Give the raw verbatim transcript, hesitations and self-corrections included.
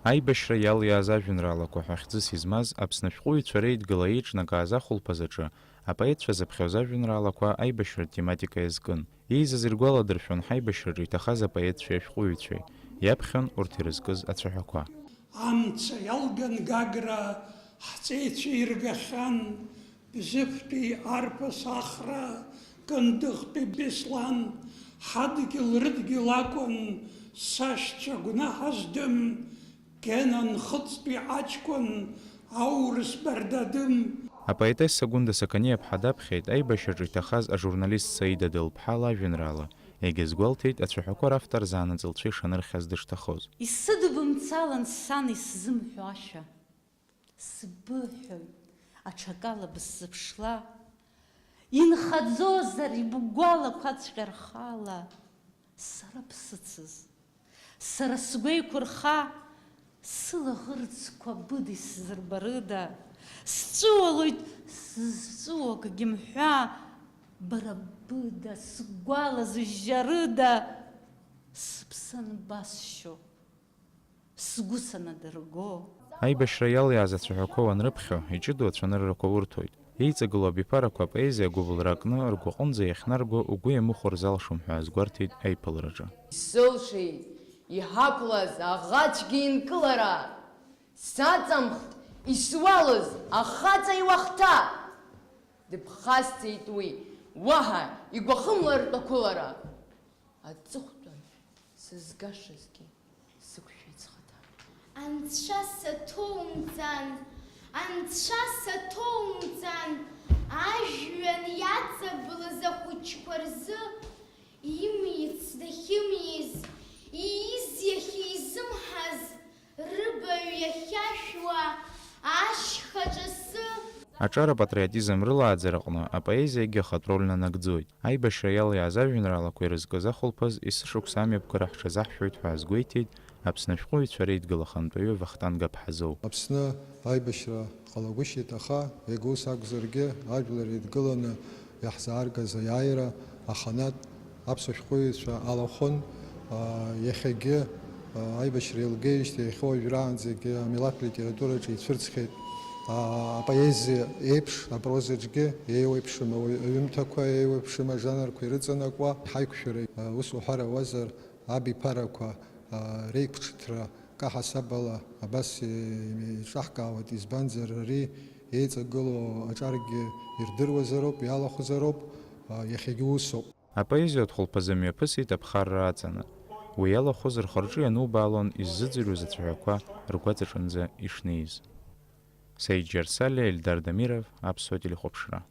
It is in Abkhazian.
Аибашьра иалиааз ажәеинраалақәа ҳәа хьӡыс измаз Аԥсны ашәҟәыҩҩцәа реидгыла еиҿнакааз ахәылԥаз аҿы апоетцәа зыԥхьоз ажәеинраалақәа аибашьратә тематика иазкын. Еизаз иргәаладыршәон ҳаибашьраҿы иҭахаз апоетцәеи ашәҟәыҩҩцәеи, иаԥхьон урҭ ирызкыз ацәаҳәақәа. Амца иалган Гагра ҳҵеицәа иргахьан, Бзыԥтәи арԥыс Ахра, Кындыӷтәи Беслан, ҳадгьыл рыдгьыл акәын, сашьцәа гәнаҳа здым, Гена Нхыҵтәи аҷкәын, аурыс Бардадым. Апоетесса Гәында Сақаниаԥҳа даԥхьеит аибашьраҿы иҭахаз ажурналист Саида Делԥҳа лажәеинраала, егьазгәалҭеит ацәаҳәақәа равтор заанаҵ лцәа ишанырхьаз дышҭахоз. Исыдыбымцалан сан исзымҳәо ашәа. Сбыҳәоит, аҽакала бысзыԥшла, инхаӡозар ибгәалақәаҵәҟьа рхала, сара бсыцыз, сара сгәеиқәырха, сылаӷырӡқәа быда исзырбарыда, сҵәыуалоит, сызҵәыуо акгьы мҳәа, бара быда, сгәала зыжьжьарыда, сыԥсы анбасшьо. Сгәы санадырго. Аибашьра иалиааз ацәаҳәақәа уанрыԥхьо, иҷыдоу ацәаныррақәа урҭоит. Еиҵагылоу абиԥарақәа апоезиа агәыбылра акны ргәаҟынӡа иахьнарго угәы иамыхәар залшом ҳәа азгәарҭеит аиԥылараҿы. Исылшеит иҳақәлаз аӷацәгьа инкылара, саҵамхт исуалыз ахаҵа иуахҭа. Дыԥхасҵеит уи, уаҳа игәахымлартә ақәылара. Аҵыхәтәан сызгашазгьы сықәшәеит схаҭа. Анцәа саҭоумҵан, анцәа саҭоумҵан, ажәҩан иаҵаблыз ахәыҷқәа рзы имиц дахьымиз, ииз иахьизымҳаз, рыбаҩ иахьашәуа ашьхаҿ асы. Аҿар апатриотизм рылааӡараҟны апоезиагьы ахатә роль нанагӡоит. Аибашьра иалиааз ажәеинраалақәа ирызкыз ахәылԥаз есышықәса амҩаԥгара ҳҽазаҳшәоит ҳәа азгәеиҭеит Аԥсны ашәҟәыҩҩцәа реидгыла ахантәаҩы Вахтанг Аԥҳазоу. Аԥсны аибашьра ҟалагәышьеит, аха иага ус акәзаргьы, ажәлар еидгыланы иаҳзааргаз аиааира аханатә аԥсуа шәҟәыҩҩцәа алахәын. Иахьагьы аибашьра еилгеижьҭеи иахьа уажәраанӡагьы амилаҭтә литератураҿы ицәырҵхьеит. Апоезиа еиԥш, апрозаҿгьы еиуеиԥшым ауаҩ-, аҩымҭақәа, еиуеиԥшым ажанрқәа ирыҵанакуа ҳаиқәшәара, ус уҳәар ауазар, абиԥарақәа реиқәҿыҭра каҳасаб ала абас еиҿаҳкаауеит, избанзар, ари еиҵагылоу аҿаргьы ирдыруазароуп, иалахәзароуп, иахьагьы усоуп. Апоезиатә хәылԥазы мҩаԥысит аԥхарра аҵаны. Уи иалахәыз рхы-рҿы ианубаалон иззыӡырҩуаз ацәаҳәақәа ргәаҵаҿынӡа ишнеиз. Саид Џьарсалиа, Ельдар Дамиров, Аԥсуа телехәаԥшра.